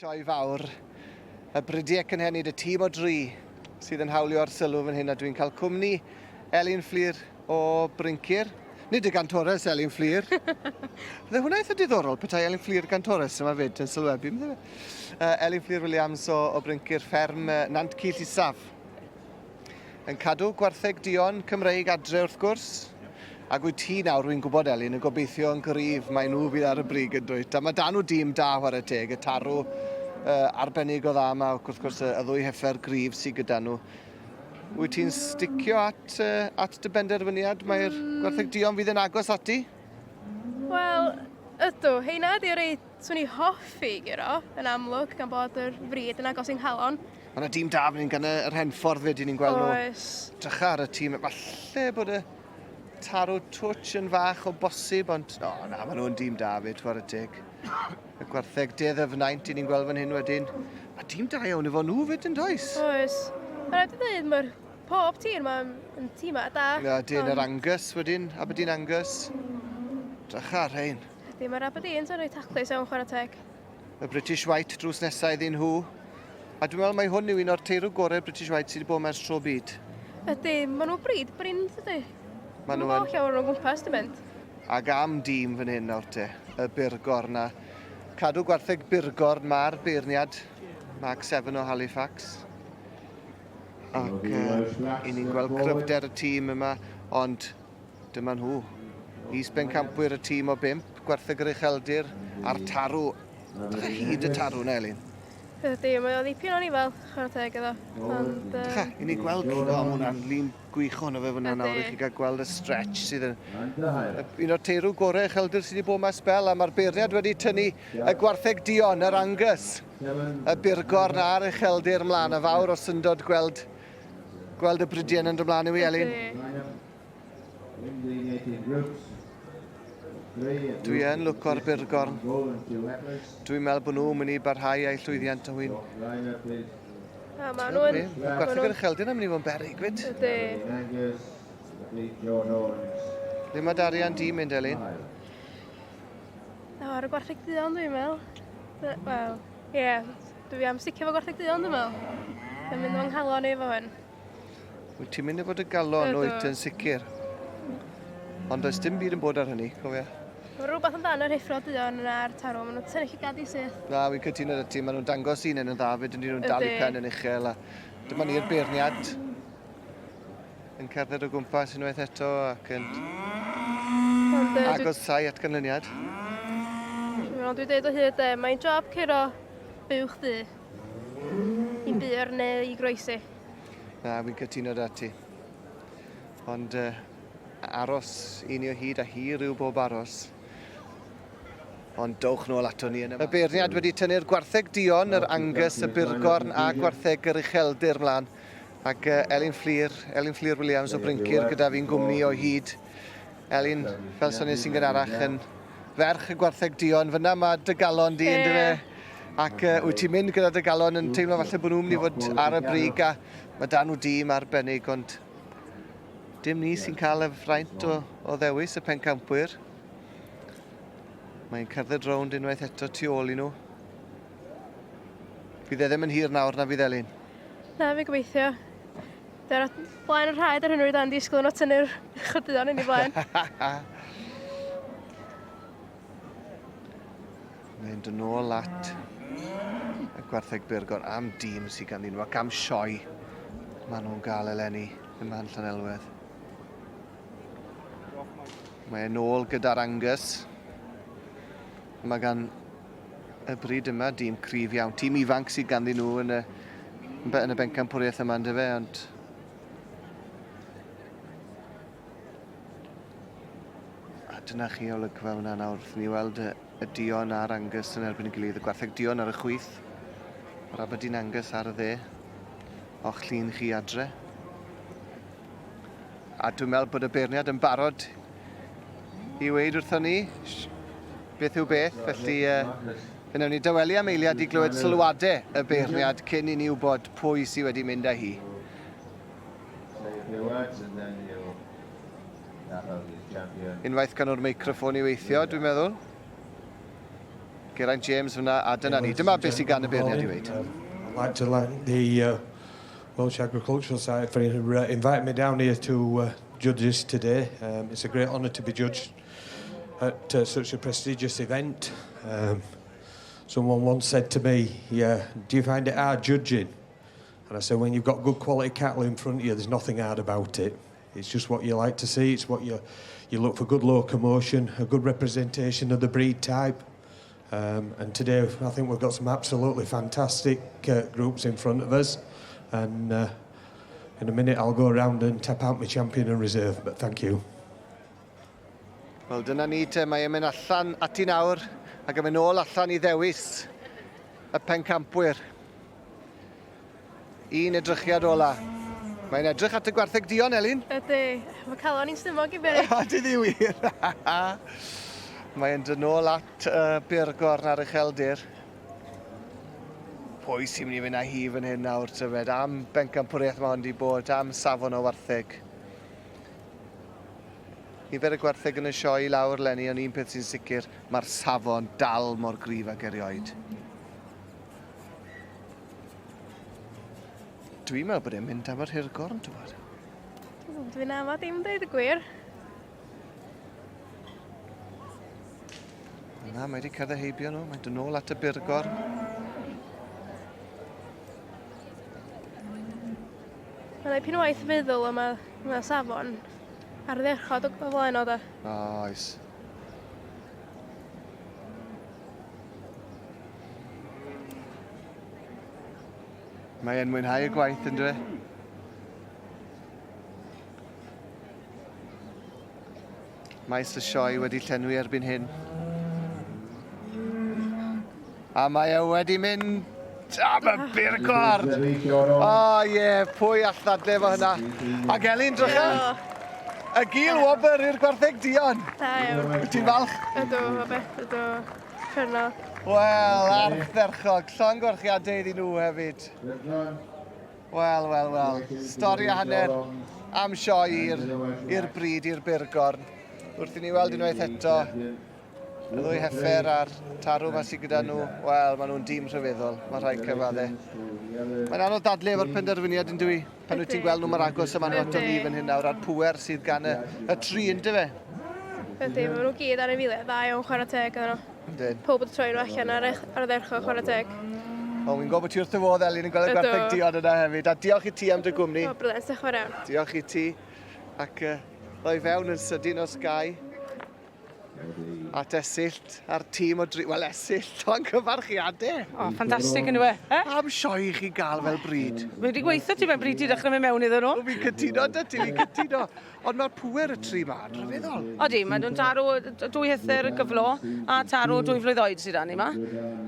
Sioe fawr, y Bridiau Cynhenid, y tîm o dri sydd yn hawlio'r sylw fan hyn, a dwi'n cael cwmni Elin Fflur o Bryncir. Nid y gantores Elin Fflur. Bydde hwnna eitha diddorol petai Elin Fflur gantores yma fyd yn sylwebu. Bydde fe? Uh, Elin Fflur Williams o, o Bryncir, fferm uh, Nant Cyll Isaf. Yn cadw gwartheg duon Cymreig adre wrth gwrs. Ac wyt ti nawr, wy'n gwybod Elin, yn gobeithio yn gryf mai nhw fydd ar y brig yn dwyt. A mae da nhw dîm da chwarae teg, y tarw uh, arbennig o dda yma, ac wrth gwrs y, y ddwy heffer gryf sydd gyda nhw. Wyt ti'n sticio at, uh, at dy benderfyniad? Mae'r mm. gwartheg duon fydd yn agos ati? Wel, ydw. Heina ydi rei swn i hoffi guro, yn amlwg, gan bod yr fryd yn agos i'n nghalon. Mae yna dîm da fan hyn gan yr Henffordd fyd, ni'n gweld nhw. Oes. Drycha ar y tîm, falle bod y tarw twtsh yn fach o bosib, ond o, na, maen nhw'n dîm da fyd, chwarae teg. Y gwartheg de ddyfnaint, i ni'n gweld fan hyn wedyn. Mae tîm da iawn efo nhw fyd yn does? Oes. Mae'n rhaid i ddweud, mae'r pob tîm ma'n yn tîm da. Na, dyn yr Angus wedyn, Aberdeen Angus. Drycha ar rhain. Ydy, mae'r Aberdeen yn rhoi taclus iawn chwarae teg. Y British White drws nesaf iddyn nhw. A dwi'n meddwl mai hwn yw un o'r teirw gorau British White sydd wedi bod yma ers tro byd. Ydy, maen nhw bryd brin, dydy. Maen nhw yn. Llawer o'n gwmpas, dwi'n mynd. Ac am dîm fan hyn nawr te, y Burgorn a cadw gwartheg Burgorn mae'r beirniad Mark Seven o Halifax. Ac uh, i ni'n gweld cryfder y tîm yma, ond Dyma nhw. Is-bencampwyr y tîm o bump, Gwartheg yr Ucheldir a'r Tarw. Dycha hyd y Tarw na, Elin. Ydy, mae o ddipyn o'n ifel, chwarae teg iddo. Ond, um... Dycha, i ni gweld, o, mae hwnna'n lun gwych ohono fe fyna nawr i chi gael gweld y stretch sydd yn... Un o'r teirw gorau ucheldir sydd wedi bod yma sbel, a mae'r beirniad wedi tynnu y gwartheg duon, yr Angus, y burgorn a'r ucheldir mlaen, a fawr o syndod gweld, gweld y brydien yn dod mlaen i Elin. Dwi yn lwco'r Burgorn. Dwi'n meddwl bod nhw'n mynd i barhau â'i llwyddiant o hwyn. A ma' nhw yn... Mae gwartheg yr ucheldir yn mynd i fod yn beryg, fyd. Ydy. Le mae Darian di mynd, Elin? O, ar y gwartheg duon, dwi'n meddwl. Wel, ie. Yeah, dwi am sticio fo gwartheg duon, dwi'n meddwl. Dwi'n mynd o'n nghalon i efo hwn. Wyt ti'n mynd efo dy galon, wyt, yn sicr. Ond does dim byd yn bod ar hynny, cofia. Mae rhywbeth amdano yr heffro duon yna a'r tarw, maen nhw'n tynnu llygad i syth. Na, wy'n cytuno 'da ti, maen nhw'n dangos un yn dda fyd, yn nhw'n dal i pen yn uchel. A dyma ni'r beirniad yn cerdded o gwmpas unwaith eto ac yn Ond, uh, agosau at ganlyniad. Dwi'n dwi dweud o hyd, e, mae'n job curo buwch ddu. I bur neu i groesi. Na, fi'n cytuno 'da ti. Ond uh, aros i ni o hyd a hir yw bob aros. Ond dowch nôl ato ni yn y... Y beirniad wedi tynnu'r gwartheg duon, yr Angus, y Burgorn a gwartheg yr Ucheldir mlaen. Ac uh, Elin Fflur, Elin Fflur Williams o Bryncir gyda fi'n gwmni o hyd. Elin, fel sonies i'n gynharach, yn ferch y gwartheg duon, fyna mae dy galon di, yeah. yndyfe? Ac uh, wyt ti'n mynd gyda dy galon yn teimlo falle bod nhw'n mynd i fod ar y brig a mae dan nhw dîm arbennig, ond dim ni sy'n cael y fraint o, o ddewis y pencampwyr. Mae'n cerdded rownd unwaith eto tu ôl i nhw. Fydd e ddim yn hir nawr na fydd Elin? Na, fi gobeithio. Dyna blaen y rhaid ar hyn o bryd a'n disgwyl nhw tynnu'r chwyduon yn ei blaen. Mae'n dod nôl at y gwartheg burgor am dîm sydd ganddyn nhw ac am sioe maen nhw'n gael eleni yma yn Llanelwedd. Mae e'n ôl gyda'r Angus. Mae gan y bryd yma, dîm cryf iawn. Tîm ifanc sydd ganddyn nhw yn y, yn y bencampwriaeth yma, ynddo fe, ond... A dyna chi olygfa hwnna nawr, wrth ni weld y, y Dion a'r Angus yn erbyn y gilydd, y gwartheg Dion ar y chwith, yr Aberdeen Angus ar y dde, o'ch llun chi adre. A dwi'n meddwl bod y beirniad yn barod i weud wrthon ni beth yw beth, felly uh, fe wnawn ni dawelu am eiliad i glywed sylwadau y beirniad cyn i ni wybod pwy sydd wedi mynd â hi. Unwaith gan o'r meicroffon i weithio, dwi'n meddwl. Geraint James fyna, a dyna ni. Dyma beth sydd gan y beirniad i weud. I'd like to thank the Welsh Agricultural Society for inviting me down here to judge this today. It's a great honour to be judged at such a prestigious event. Someone once said to me, yeah, do you find it hard judging? And I said, when you've got good quality cattle in front of you, there's nothing hard about it. It's just what you like to see. It's what you look for, good locomotion, a good representation of the breed type. And today, I think we've got some absolutely fantastic groups in front of us. And in a minute, I'll go around and tap out my champion and reserve, but thank you. Wel, dyna ni te, mae e'n mynd allan ati nawr ac yn mynd nôl allan i ddewis y pencampwyr. Un edrychiad ola. Mae'n edrych at y gwartheg duon, Elin. Ydy. Mae calon i'n stumog i beri. Ydy ddi wir. Mae'n dod nôl at Burgorn ar ucheldir. Pwy sy'n mynd i fynd â hi fan hyn nawr, tybed? Am bencampwriaeth mae hon di bod, am safon o wartheg. Nifer y gwartheg yn y sioe i lawr 'leni, ond un peth sy'n sicr, mae'r safon dal mor gryf ag erioed. Dwi'n meddwl bod e'n mynd am yr hirgorn, ti'n bod? Dwi'n ama dim dweud y gwir. Na, mae wedi cerdded heibio nhw. Mae'n dod nôl at y burgorn. Mae'n dipyn o waith feddwl am y safon ardderchog o flaen o da. Oes. Mae e'n mwynhau y gwaith yn dwi? Maes y sioe wedi llenwi erbyn hyn. A mae e wedi mynd am y burgorn! O ie, yeah, pwy all ddadle efo hynna? Ac Elin, drycha! Y gil wobr i'r gwartheg duon! Da iawn. Wyt ti'n falch? Ydw, o beth, ydw. Uffernol. Wel, ardderchog. Llongyfarchiadau iddyn nhw hefyd. Wel, wel, wel. Stori a hanner am sioe i'r bryd, i'r burgorn. Wrth i ni weld unwaith eto, y ddwy heffer a'r tarw ma sydd gyda nhw, wel, maen nhw'n dîm rhyfeddol, mae rhaid cyfadde. Mae'n anodd dadlu efo'r penderfyniad yn dwi, pan wyt ti'n gweld nhw mor agos yma nhw ato ni fan hyn nawr, a'r pŵer sydd gan y tri yn dyfe. Ydy, maen nhw gyd ar ei filiau, dda iawn chwarae teg iddyn nhw. Yndyn. Pawb wedi troi nhw allan ar ardderchog chwarae teg. O, wi'n gwybod bod ti wrth dy fodd, Elin, yn gweld y gwartheg duon yna hefyd. A diolch i ti am dy gwmni. O, brilliant, diolch yn fawr iawn. Diolch i ti. Ac ddoi fewn yn sydyn os gai at Esyllt a'r tîm o dri... Wel, Esyllt, llongyfarchiadau. O, ffantastig yn yw e. Eh? Am sioe i chi gael fel bryd. Mae wedi gweithio ti mewn bryd ti dechrau mynd mewn iddyn nhw. Fi'n cytuno 'da ti, fi'n cytuno. Ond mae'r pŵer y tri ma yn rhyfeddol. Odi, maen nhw'n tarw dwy heffer gyflo a tarw 2 flwydd oed sydd 'da ni 'ma.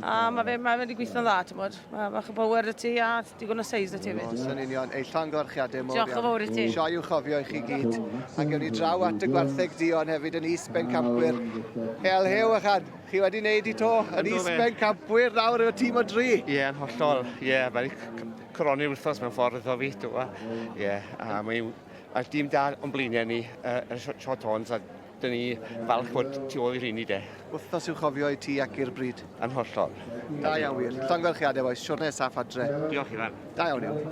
A mae fe wedi gweithio'n dda, ti'n bod. Mae bach o power 'da ti a digon o seis 'da ti hefyd. Oes, yn union. Ei llongyfarchiadau mawr. Diolch yn fawr i ti. Sioe i'w chofio i chi gyd. A gewn ni draw at y gwartheg duon hefyd yn is bencampwyr. Hel hew ychan, chi wedi wneud i to yn is bencampwyr nawr efo tîm o dri. Ie, yn hollol. Ie, mae'n coroni'r wythnos mewn ffordd iddo fi, dwi'n. Ie, a mae dîm da o'n blaenau ni, y Short Horns, a dyn ni falch bod tu ôl i'r un i de. Wythnos i'w chofio i ti ac i'r bryd. Yn hollol. Da iawn wir. Llongyfarchiadau bois, siwrne saff adre. Diolch Ifan. Da iawn iawn.